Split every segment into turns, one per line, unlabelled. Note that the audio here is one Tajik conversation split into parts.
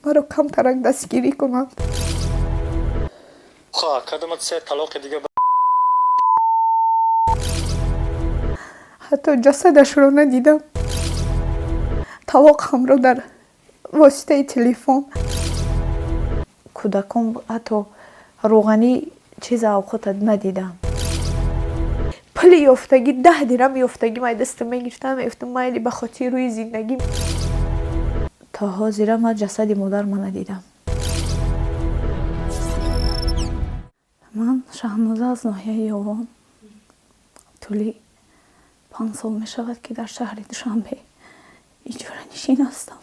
Маро камтарак дастгирӣ кунанд.
Кадомат се талоқи дига.
Ҳатто ҷасадашро надидам. Талоқ ҳамро дар воситаи телефон.
Кӯдакон ҳатто рӯғанӣ чиз авқота надидам.
Пули ёфтагӣ, 10 дирам ёфтагӣ, май дастам мегирифтам, мегуфтам, майли, ба хотири рӯи зиндагӣ.
То ҳозира ман ҷасади модарма надидам. Ман Шаҳноза аз ноҳияи Ёвон. Тӯли 5 сол мешавад, ки дар шаҳри Душанбе иҷоранишин ҳастам.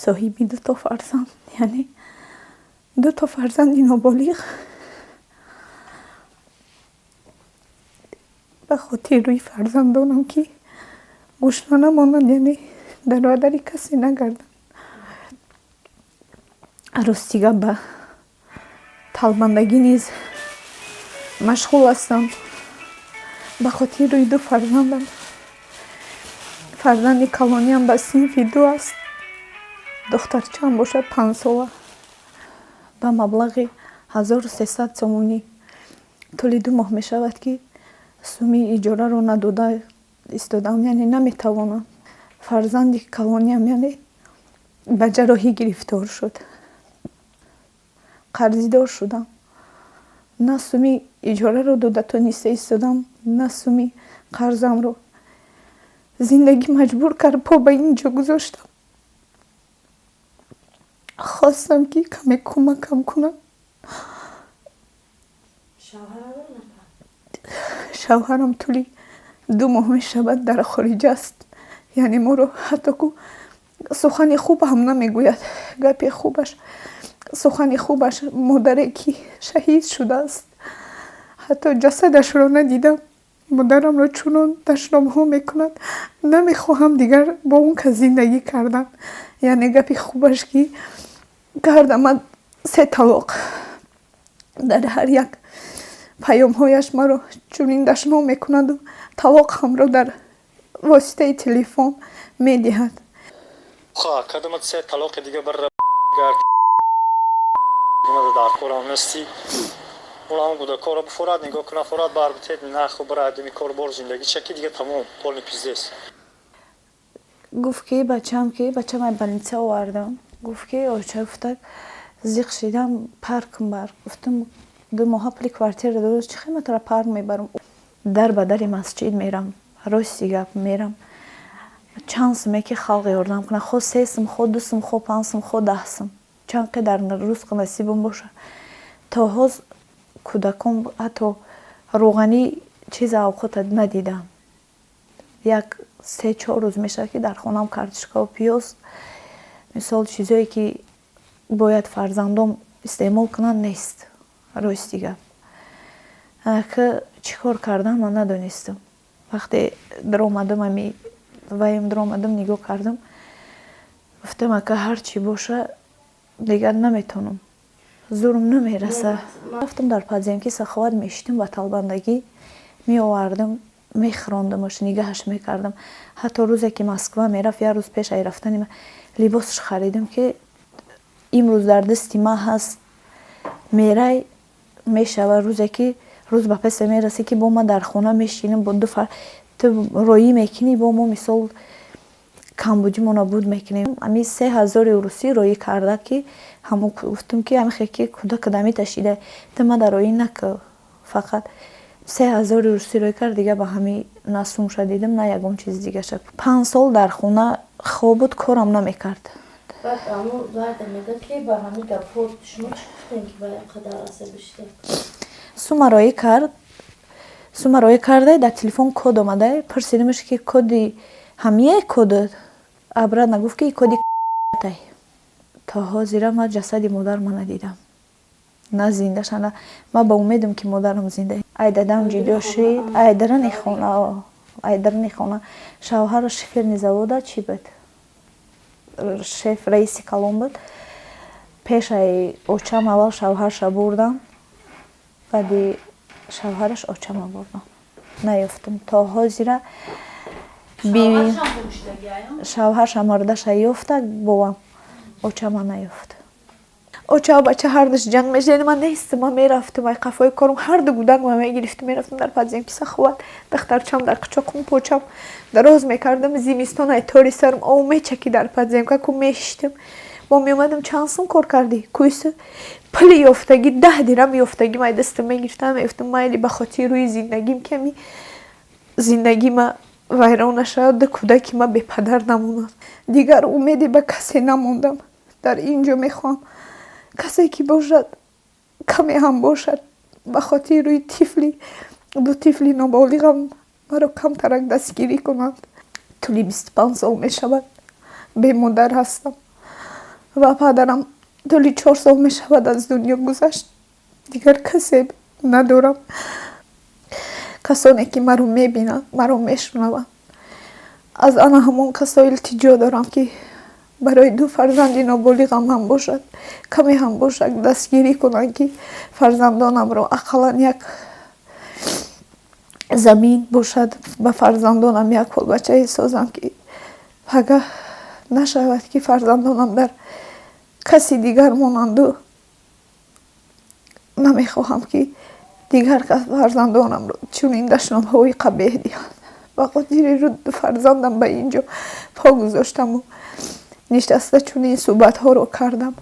Соҳиби дуто фарзанд, яъне дуто фарзанди ноболиғ. Ба хотири рӯи фарзандонам, ки гушна намонанд, яъне дар бадари касе нагарданд, ростига ба талбандагӣ низ машғул ҳастам. Ба хотири рӯи ду фарзандам. Фарзанди калониам ба синфи ду аст, духтарчаам бошад 5сола. Ба маблағи 1300 сомонӣ тӯли 2 моҳ мешавад, ки суми иҷораро надода истодам, яъне наметавонам. Фарзанди калониам, яъне, ба ҷарроҳӣ гирифтор шуд, қарздор шудам. На суми иҷораро дода тониста истодам, на суми қарзамро. Зиндагӣ маҷбур кард, по ба ин ҷо гузоштам. Хостам, ки каме кӯмакам кунад. Шавҳарам тӯли 2 моҳ мешавад, дар хориҷ аст, яъне моро ҳатто ку сухани хуб ҳам намегӯяд. Гапи хубаш, сухани хубаш модаре, ки шаҳид шудааст, ҳатто ҷасадашро надидам, модарамро чунон дашномҳо мекунад, намехоҳам дигар бо он кас зиндагӣ кардан. Яъне гапи хубаш ки карда, ман се талоқ. Дар ҳар як паёмҳояш маро чунин дашном мекунаду талоқ ҳамро дар воситаи телефон медиҳад.
Кадомат се талоқи дига дар корам нести. Унам кӯдакоро форад нигоҳ кунад, форад барбитед наху бара, адами кор бор зиндагӣ чаки дига тамом, полный пиздец.
Гуфт, ки бачаам, ки бачаам ай больница овардам, гуфт, ки оча, гуфтак, зиқ шидам, паркм бар. Гуфтам, 2 моҳа пули квартира дорад, чӣ хел парк мебарам? Дар ба дари масҷид мерам, рости гап, мерам, чанд суме ки халқ ёрдам кунад, хо 3 сум, хо 2 сум, хо 5 сум, хо 10 сум, чанд қи дар рузқу насибам боша. То ҳоз кӯдакон ҳатто рӯғанӣ чиз авқота надидам. Як 3-4 рӯз мешавад, ки дар хонаам картошкаву пиёз, мисол, чизое ки бояд фарзандом истеъмол кунанд, нест. Рости гап, ки чӣ кор кардам, ман надонистам. Вақте даромадам, ами ваем даромадам, нигоҳ кардам, гуфтам, ака, ҳар чӣ боша, дигар наметавонам, зӯрм намераса. Рафтам, дар подземки Саховат мешитам, ба талбандагӣ меовардам, мехӯрондамаш, нигаҳаш мекардам. Ҳатто рӯзе ки Москва мерафт, як рӯз пеш ай рафтани, либосаш харидам, ки имрӯз дар дасти ман ҳаст, мерай мешава. Рӯзе ки рӯз ба песа мерасӣ, ки бо ман дар хона мешинам, бо ду ту роӣ мекунӣ, бо мо, мисол, камбудимона буд мекунем. Ами 3000 русӣ роӣ карда, ки ҳамо гуфтам, ки ҳамихе ки кӯдака дамиташида, ту мада роӣ нака, фақат 3000 русӣ роӣ кард. Дига ба ҳами на сумша дидам, на ягон чизи дигаша. 5 сол дар хона хоб буд, корам намекард.
Баъд ҳамун варда мегӯяд, ки ба ҳамин гапҳо шумо чӣ гуфтем, ки ба қадар асабӣ шудед?
Сума роӣ кард, сума роӣ карда, дар телефон код омада. Пурсидимаш, ки коди ҳамие кодот? Обратно гуфт, ки коди тай. То ҳозира ман ҷасади модарма надидам, на зиндаша, на. Ман ба умедам, ки модарам зинда. Ай дадам ҷудо шид, ай дарани хона, ай дарани хона. Шавҳаро шиферный завода чӣ буд, шеф, раиси калон буд. Пешаи очам аввал шавҳарша бурдам, баъди шавҳараш очама бурдам. Наёфтам то ҳозира. Бивим шавҳарша мардаша ёфта, бовам очама наёфт.
Оча бача ҳардуш ҷанг мешуданд. Ман нестам, ман мерафтам ай қафои корум, ҳарду гудакма мегирифтам, мерафтам дар подземки Саховат, дахтарчам дар қучоқум, почам дароз мекардам. Зимистон ай тори сарам ов мечаки дар подземка ку мешиштам. Бо меомадам: «Чанд сум кор кардӣ? Куйсу пули ёфтагӣ, 10 дирам ёфтагӣ май дастам мегирифтам». Мегуфтам: «Майли, ба хотири рӯи зиндагим, ки ами зиндагима вайрон нашавад, ду кӯдаки ма бепадар намонад». Дигар умеде ба касе намондам. Дар ин ҷо мехоҳам, касе ки бошад, каме ҳам бошад, ба хотири рӯи тифли, ду тифли ноболиғам маро камтарак дастгирӣ кунанд. Тӯли 25 сол мешавад, бемодар ҳастам ва падарам тӯли 4 сол мешавад, аз дунё гузашт. Дигар касе надорам. Касоне ки маро мебинанд, маро мешунаванд, аз ана ҳамон касо илтиҷо дорам, ки барои ду фарзанди ноболиғам ҳам бошад, каме ҳам бошад, дастгирӣ кунанд, ки фарзандонамро ақаллан як замин бошад, ба фарзандонам як ҳолбачае созам, ки пагаҳ нашавад, ки фарзандонам дар каси дигар монанду. Намехоҳам, ки дигар кас фарзандонамро чунин дашномҳои қабеҳ диҳанд. Ба хотири фарзандам ба ин ҷо по гузоштаму нишаста чунин суҳбатҳоро кардам.